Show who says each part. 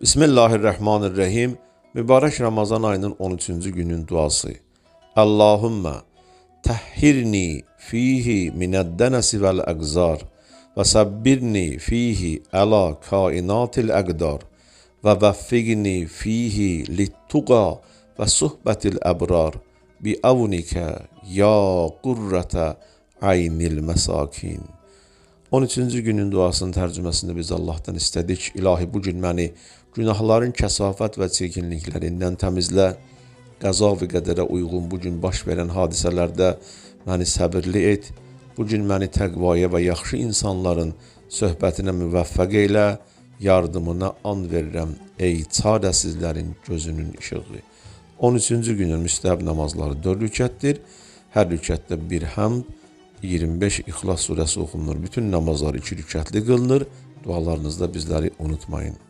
Speaker 1: Bismillahirrahmanirrahim. Mübarək Ramazan ayının 13-cü günün duası. Allahümmə təhhirni fihi minəd-dənəsi vəl-əqzar və səbbirni fihi əla kainatil əqdar və vəffiqni fihi littuqa və suhbətil əbrar bi avnikə ya qurrətə aynil məsakin. 13-cü günün duasının tərcüməsində biz Allahdan istədik. İlahi, bu gün məni günahların kəsafət və çirkinliklərindən təmizlə, qəza və qədərə uyğun bu gün baş verən hadisələrdə məni səbirli et, bu gün məni təqvaya və yaxşı insanların söhbətinə müvəffəq eylə, yardımına and verirəm, ey çarəsizlərin gözünün işığı. 13-cü günün müstəhəb namazları 4 rükətdir. Hər rükətdə bir həmd, 25 İxlas surəsi oxunur. Bütün namazlar 2 rükətli qılınır. Dualarınızda bizləri unutmayın.